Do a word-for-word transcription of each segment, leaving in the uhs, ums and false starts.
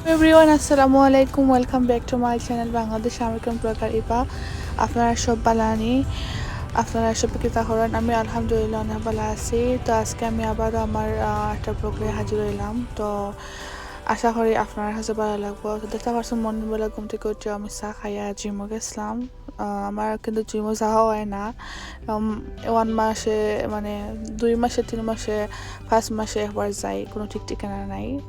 Everyone, আসসালামু আলাইকুম। Welcome back to my channel, Bangladesh American Blogger Iba. আপনারা সব ভালা আনি? আপনারা সব কিতা করইন? আমি আলহামদুলিল্লাহ অনেক ভালা আছি। তো আজকে আমি আবারও আমার, আহ, একটা ব্লগ লইয়া হাজির অইলাম। তো আশা করি আপনার কাছে ভালা লাগবো। তো দেখতা পারছইন, মর্নিং বেলা ঘুম থাকি উঠিয়া আমি চা খাইয়া জিমো গেছলাম। আহ, আমার কিন্তু জিমো যাওয়া অয় না। উম, ওয়ান মাসে, মানে, দুই মাসে, তিন মাসে, পাঁচ মাসে একবার যাই, কুনু ঠিক ঠিকানা নাই।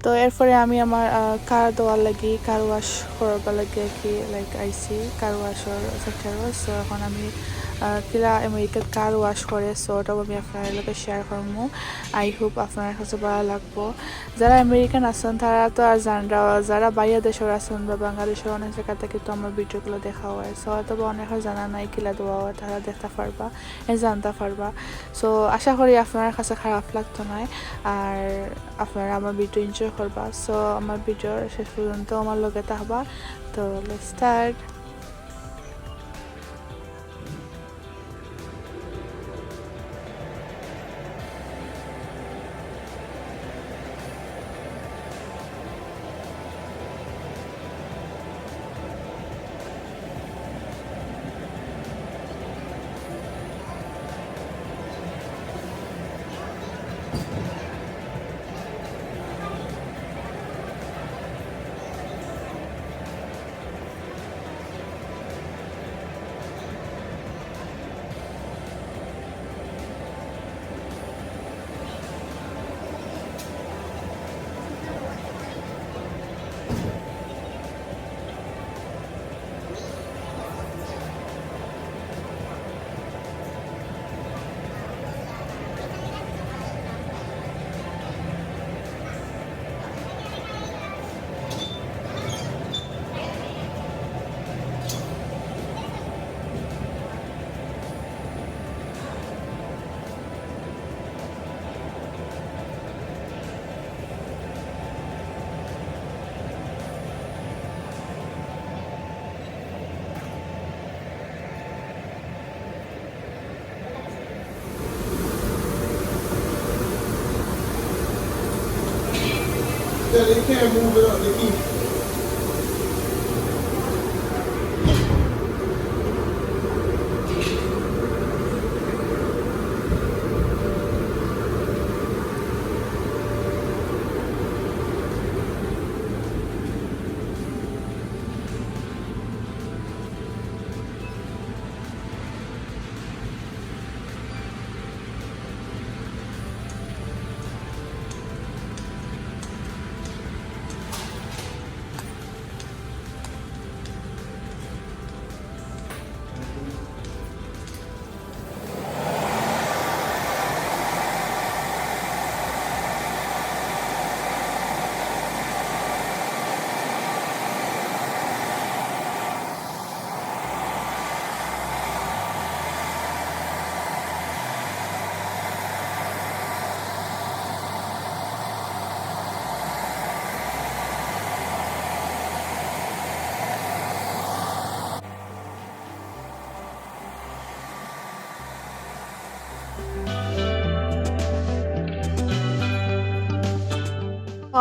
তো এরপরে আমি আমার, আহ, কার ধোয়ার লাগি, কার ওয়াশ করবার লাগি আর কি, like, আইছি কার ওয়াশর সেন্টারো। So এখন আমি, আহ, কিলা আমেরিকাত কার ওয়াশ করে, so ওটাও আমি আপনার লগে শেয়ার করমু। I hope আপনার কাছে ভালা লাগবো। যারা আমেরিকান আছইন, তারা তো আর জানরা, যারা বাইরে দেশর আছইন বা বাংলাদেশর অনেক জাগা থাকি তো আমার ভিডিওগুলো দেখা অয়। So হয়তো বা অনেকের জানা নাই কিলা ধোয়া অয়, তারা দেখতা পারবা, এ, জানতা পারবা। So আশা করি আপনার কাছে খারাপ লাগতো নায়, আর আপনারা আমার ভিডিও এনজয় করবা। So আমার ভিডিওর শেষ পর্যন্ত আমার লগে থাকবা। তো let's start.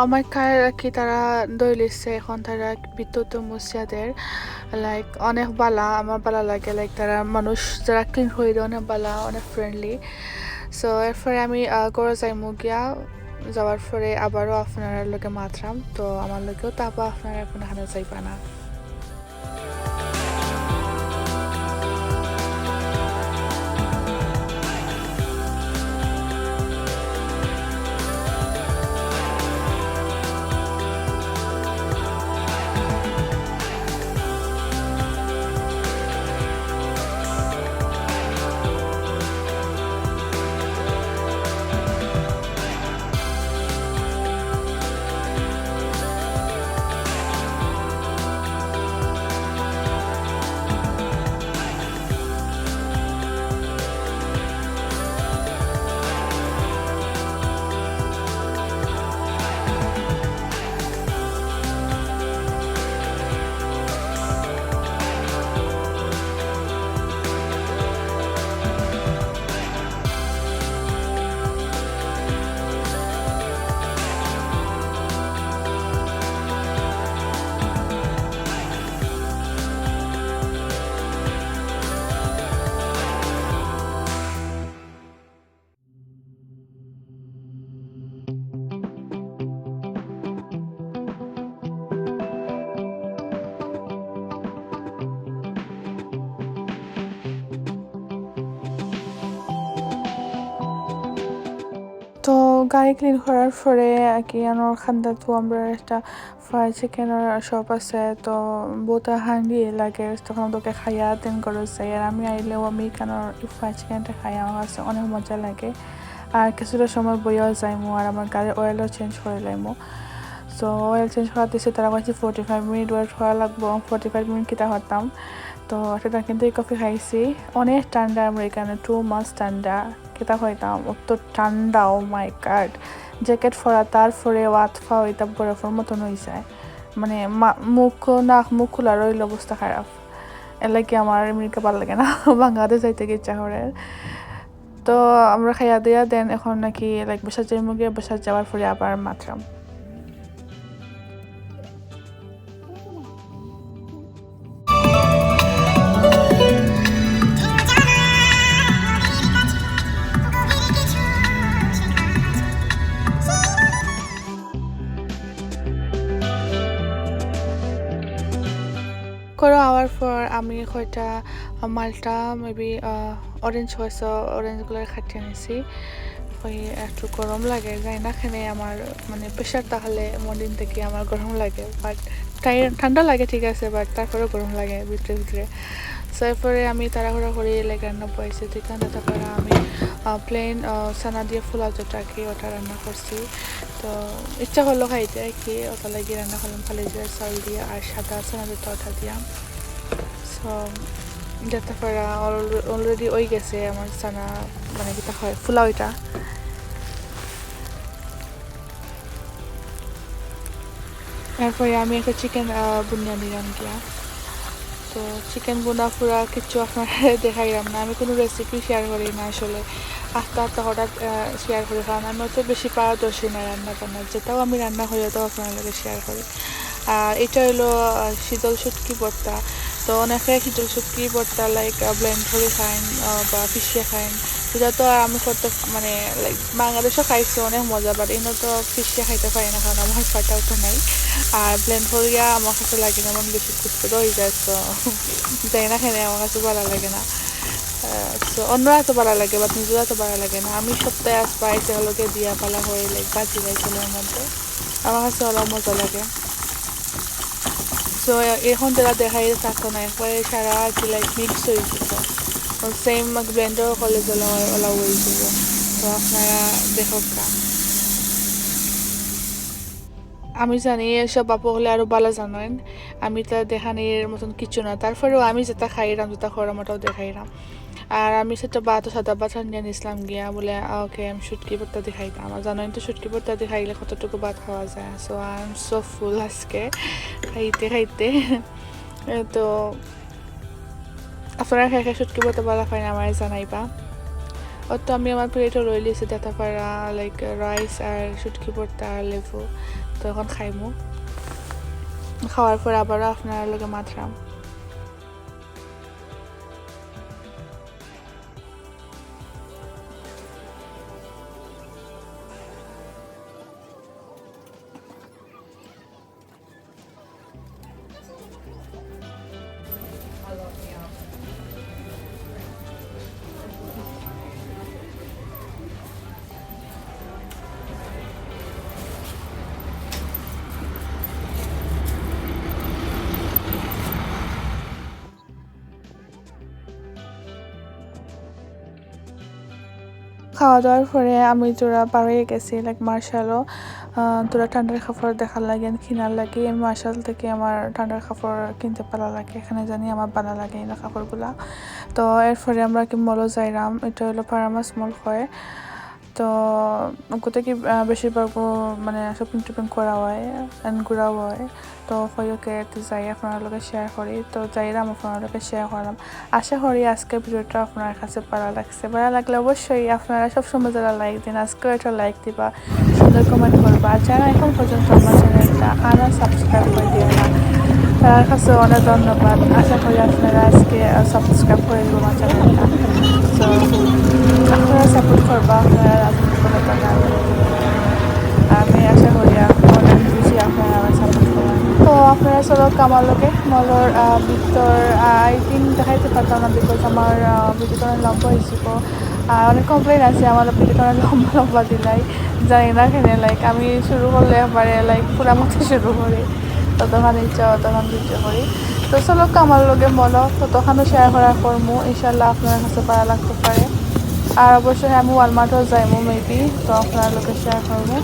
আমার কার কি তারা দইলিছে, এখন তারা ভিতরতো মুছিয়া দের। Like, অনেক বালা, আমার বালা লাগে। Like, তারা মানুষ যারা ক্লিন করি দেয়, অনেক বালা, অনেক ফ্রেন্ডলি। So এরপরে আমি, আহ, ঘরো যাইমু গিয়া, যাওয়ার পরে আবারও আপনারার লগে মাতরাম। তো আমার লগেও থাকবা, আপনারা কুনু খানো যাইবা না। তো গাড়ি ক্লিন করার পরে আর কি, আমার খান্দাত তো আমরা একটা ফ্রাই চিকেনর শপ আছে, তো বহুত হান্ডি লাগে, তখন ওদেরকে খাইয়া দেন ঘরো যাই। আর আমি আইলেও আমি এখানোর ফ্রাই চিকেনটা খাই, আমার কাছে অনেক মজা লাগে। আর কিছুটা সময় বইয়াও যাইমু, আর আমার গাড়ির অয়েলও চেঞ্জ করে লাইমু। তো অয়েল চেঞ্জ করার দিছে, তারা কইছে ফর্টি ফাইভ মিনিট ওয়েট করা লাগবো। ফর্টি ফাইভ মিনিট কিতা করতাম, তো সেটা কিন্তু এই কফি খাইছি। অনেক ঠান্ডা আমেরিকানো, টু মাস ঠান্ডা। কিতা কইতাম, অত ঠান্ডা, ও মাই গড। জ্যাকেট পরা, তারপরে হাত পাও এটা বরফর মতন হয়ে যায়, মানে মা-, মুখ, নাক মুখ খোলা রইল, অবস্থা খারাপ। এর লাগি আমার আমেরিকা ভালো লাগে না, বাংলাদেশ যাইতে ইচ্ছা করে। তো আমরা খাইয়া দিয়া দেন এখন নাকি লাইক বাসাত যাইমু গিয়া, বাসাত যাওয়ার পরে আবার মাতরাম। ঘরো আওয়ার পর আমি কয়টা মালটা, মেবি অরেঞ্জ হয়েছে, অরেঞ্জগুলো কাটিয়ে নিছি। ওই একটু গরম লাগে, জানি না কেনে আমার মানে প্রেশার তাহলে মর্নিং থেকে আমার গরম লাগে, বাট ঠান্ডা লাগে ঠিক আছে, বাট তারপরেও গরম লাগে ভিতরে ভিতরে। সো এরপরে আমি তাড়াহুড়া করি লাইক রান্না বয়েছি, তো এখানে তারপরে আমি প্লেন চানা দিয়ে পোলাও যেটা কি ওটা রান্না করছি। তো ইচ্ছা হলো খাইতে আর কি, ওটা লাগি রান্না করলাম কালিজিরা চাল দিয়ে আর সাদা চানা যেটা ওটা দিয়া। সো যেটা করা অলরেডি হয়ে গেছে আমার চানা, মানে কিতা কয়, পোলাও এটা। এরপরে আমি একটা চিকেন বুনিয়া নিলাম গিয়া। তো চিকেন বুনা পুরা কিছু আপনারা দেখাইলাম না, আমি কোনো রেসিপি শেয়ার করি না আসলে, আস্তে আস্তে হঠাৎ শেয়ার করি, কারণ আমি অত বেশি পারদর্শী না রান্না বান্না, যেটাও আমি রান্না করি ওটাও আপনার লগে শেয়ার করি। আর এটা হইলো আহ, শীতল শুটকি ভর্তা। তো অনেকে শীতল শুটকি ভর্তা লাইক ব্লেন্ড করে খাইন, আহ, বা পিষিয়ে খাইন। এটা তো আমি করতে মানে লাইক বাংলাদেশও খাইছি, অনেক মজা, বাট এনে তো পিষিয়ে খাইতে পারি না, কারণ আমার ফাটাও তো নাই। আর ব্লেন্ড করিয়া আমার কাছে লাগে না, আমার বেশি কুটকুটো হয়ে যায়, তো যাই না, খেলে আমার কাছে ভালো লাগে না। তো অন্যরা তো ভালো লাগে, বাট নিজেরা তো ভালো লাগে না। আমি সপ্তাহে আসবা এসে হলোকে দিয়া পালা হয়ে লাইক বাজি যায় চুলের মধ্যে, আমার কাছে অনেক মজা লাগে। সো এখন যেটা দেখাই থাকতো না, একবারে সারা আর কি লাইক মিক্স হয়ে যেত। সেম ব্লেন্ডার করলে যেলা ওলা হয়ে যেত। তো আপনারা দেখো কা। আমি জানি এসব আপু হলে আরও ভালো জানেন, আমি তো দেখানির মতন কিছু না। তারপরেও আমি যেটা খাইলাম, যেটা খরম, ওটাও দেখাইলাম। আর আমি সেটা ভাত, সাদা ভাত রান্না নিছিলাম গিয়া, বলে, "ওকে, আমি শুটকি ভর্তা দেখাইতাম।" আর জানোই তো শুটকি ভর্তা দেখাইলে কতটুকু ভাত খাওয়া যায়। So, I am so full আজকে, খাইতে খাইতে। এ, তো আপনারা খাই খাই শুটকি ভর্তা ভালা পাইন, আমারে জানাইবা। অত আমি আমার প্লেটও লই লিছি, দেখা পারা, লাইক, রাইস আর শুটকি ভর্তা আর লেবু। তো এখন খাইমু, খাওয়ার পর আবারও আপনারা লগে মাতরাম। খাওয়া দাওয়ার পরে আমি তোরা বার হয়ে গেছি, লাইক, মার্শালো, আহ, তোরা ঠান্ডার কাপড় দেখার লাগে, কিনার লাগে। আমি মার্শাল থেকে আমার ঠান্ডার কাপড় কিনতে ভালা লাগে, এখানে জানি আমার ভালা লাগে এই কাপড়গুলা। তো এরপরে আমরা কি মলো যাইলাম, এটা হলো পারামাস মল হয়। তো ওগুতে কি, আহ, বেশিরভাগ ও, মানে, শপিং টপিং করা হয়, and ঘোরা হয়। তো হইওকে একটু যাই আপনার লগে শেয়ার করি। তো যাইলাম আপনার লগে শেয়ার করলাম। আশা করি আজকের ভিডিওটা আপনার কাছে ভালো লাগছে। ভালো লাগলে অবশ্যই আপনারা সবসময় যারা লাইক দিন, আজকেও একটা লাইক দিবা, সুন্দর কমেন্ট করবা। আর যারা এখন পর্যন্ত আমার চ্যানেলটা আনা সাবস্ক্রাইব করে দিও না, তার কাছে অনেক ধন্যবাদ। আশা করি আপনারা আজকে, আহ, সাবস্ক্রাইব করে দিবা আমার চ্যানেলটা। তো আপনারা সাপোর্ট করবা, আপনারা রাজনীতি করতে পারেন। আমি আশা করি আপনারা অনেক বেশি আপনারা আমার সাপোর্ট করবেন। তো আপনারা চলো আমার লগে মলর, আহ, ভিতর, আহ, আই থিঙ্ক দেখাইতে পারতাম না, বিকজ আমার, আহ, ভিডিওটা অনেক লম্বা হয়েছিল। আর অনেক কমপ্লেন আছে আমার ভিডিওটা অনেক লম্বা লম্বা দিলাই, জানি না কেনে। লাইক আমি শুরু করলে একবারে লাইক পুরা মতো শুরু করি, ততক্ষণ ইচ্ছা অতক্ষণ ভিডিও করি। তো চলো আমার লগে মলো, ততক্ষণও শেয়ার করা করমু, ইনশাল্লাহ আপনার কাছে ভালো লাগতে পারে। আর অবশ্যই আমি ওয়ালমার্টও যাইমু মেবি, তো আপনার লগে শেয়ার করমু।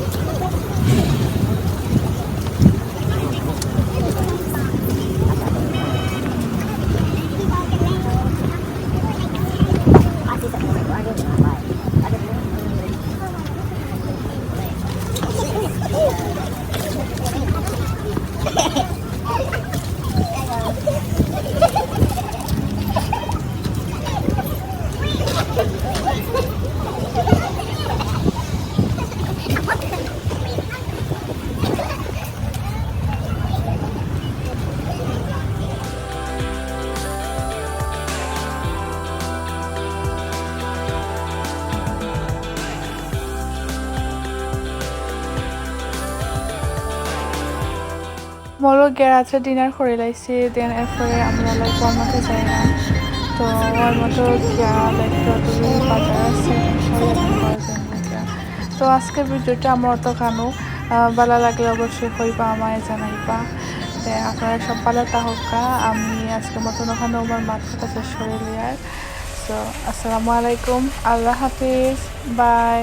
মলো গিয়া রাত্রে ডিনার করি লাইছি, দেন এরপরে আমরা লাইক ওয়ালমার্টে যাই না। তো ওয়ালমার্টও গিয়া লাইক যতগুলি বাজার আছে সব এখানে করা যায় না। তো আজকের ভিডিওটা আমার অতখানো ভালো লাগলে অবশ্যই কইবা, আমায় জানাইবা। তে আপনারা সব ভালো থাকুক্কা। আমি আজকের মতন অখানো আমার মাতটা শেষ করি লিয়ার। তো আসসালামু আলাইকুম, আল্লাহ হাফিজ, বাই।